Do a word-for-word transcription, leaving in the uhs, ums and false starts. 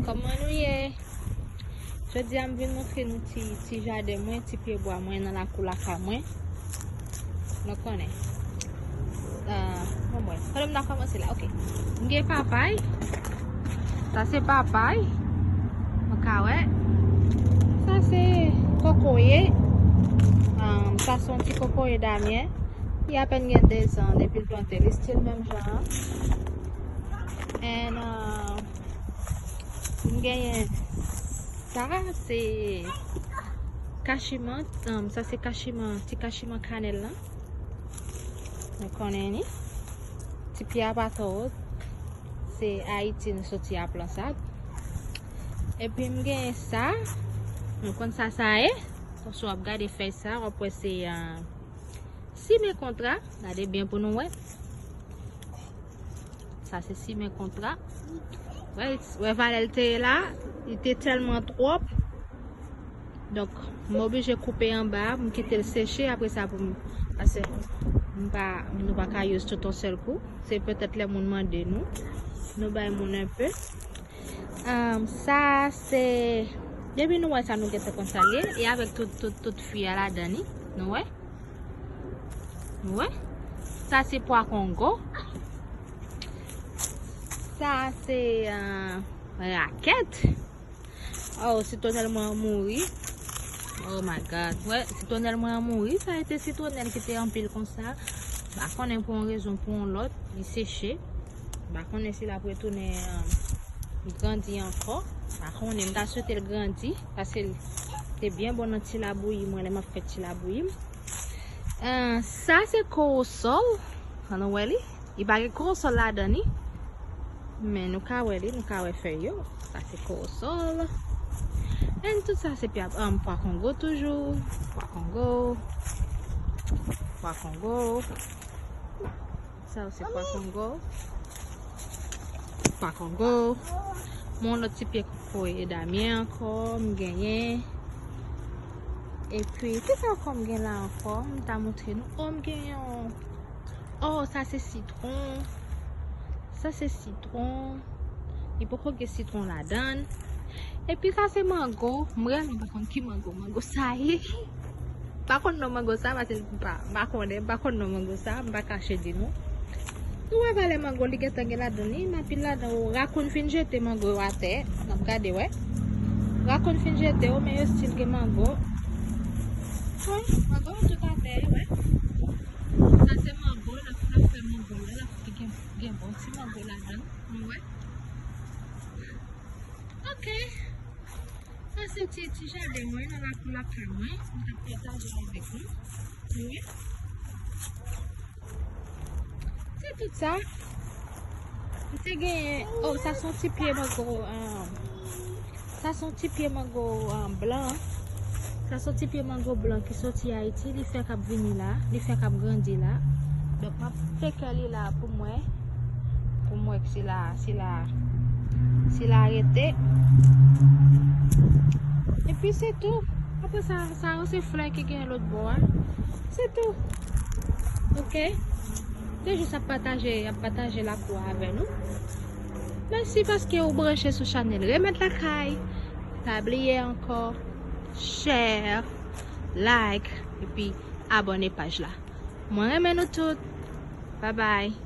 Kòman nou ye? Jodi a m vin montre nou ti, ti jaden mwen, ti pye bwa mwen nan lakou lakay mwen. Nou konnen. Ah, bon, mwen. Kote m ta kòmanse la? Ok. M gen papay. Sa se papay. Ou ka wè. Sa se kokoye. Ah, sa se yon ti kokoye Damien. Li apèn gen de zan depi l plante. Li still menm jan an. And, ah, M genyen sa, se kachiman, um, sa se kachiman, ti kachiman kanèl lan. Nou konnen ni. Ti pye a pa twò wo. Se Ayiti nou soti a plant sa. Epi m genyen sa. Nou konn sa sa ye? Paske w ap gade fèy sa, w ap wè se, uh, simen kontra. Gade byen pou nou wè. Sa se simen kontra. Wè, wè valè l te ye la, li te tèlman twòp. Donk, m oblije koupe anba, m kite l seche, apre sa pou m, paske m pa, nou pa ka use tout yon sèl kou. Se petèt lè moun mande nou, nou bay moun enpe. Ahn, sa se, depi nou wè sa, nou gentan konn sa l ye. E avèk tout, tout, tout fwi a ladan li, nou wè. Ou wè? Sa se pwa kongo. Sa se, euh, rakèt. Oh, sitwonèl mwen an mouri. Oh my God. Wè, sitwonèl mwen an mouri. Sa se te sitwonèl ki te anpil konsa. M pa konnen pou yon rezon, pou yon lòt, li seche. M pa konnen si l ap retounen, euh, grandi ankò. M pa konnen, m ta swete l grandi, paske l te byen bon nan ti labouyi mwen, lè m ap fè ti labouyi m. Ah, sa se kowosòl. An nou wè li? Li pa gen kowosòl ladan li. Men nou ka wè li, nou ka wè fèy yo. Sa se kowosòl. And tout sa se pya, um, pwa kongo toujou. Pwa kongo. Pwa kongo. Sa yo se pwa kongo. Pwa kongo. Mon lòt ti pye kokoye Damien ankò, m genyen. Epi, kisa ankò m gen la ankò? M ta montre nou. Oh, m genyen yon. Oh, sa se sitwon. Sa se sitwon. Li poko gen sitwon ladan l. Epi sa se mango. M reyèlman pa konn ki mango. Mango sa ye. M pa konn non mango sa, paske m pa, m pa konnen, m pa konn non mango sa, m pa kache di nou. Nou wè valè mango li gentan gen ladan li, men anpil ladan yo. Rakoun fin jete mango yo atè, n ap gade, wè. Rakoun fin jete yo, men yo still gen mango. Wi, mango yo tout atè, wè. Sa se mango, l ap, l ap fè mango la, l ap gen, gen bon ti mango ladan, nou wè. Ok. Sa se ti, ti jaden mwen nan lakou lakay mwen. Mwen t ap pataje avèk nou. Wi. Se tout sa. M te genyen, oh, sa se yon ti pye mango, ah, sa se yon ti pye mango, ah, blan. Sa se yon ti pye mango blan ki soti Ayiti. Li fèk ap vini la. Li fèk ap grandi la. Donk, m ap teke li la pou mwen. Pou mwen si la, si la, si la rete. Epi se tou. Apre sa, sa yo se flè ki gen lòt bò a. Se tou. Ok? Se jis ap pataje, ap pataje lakou a avè nou. Mèsi paske ou branche sou chanèl Remèd Lakay. Pa bliye ankò, share, like, epi abòne paj la. Mwen renmen nou tout. Bye bye.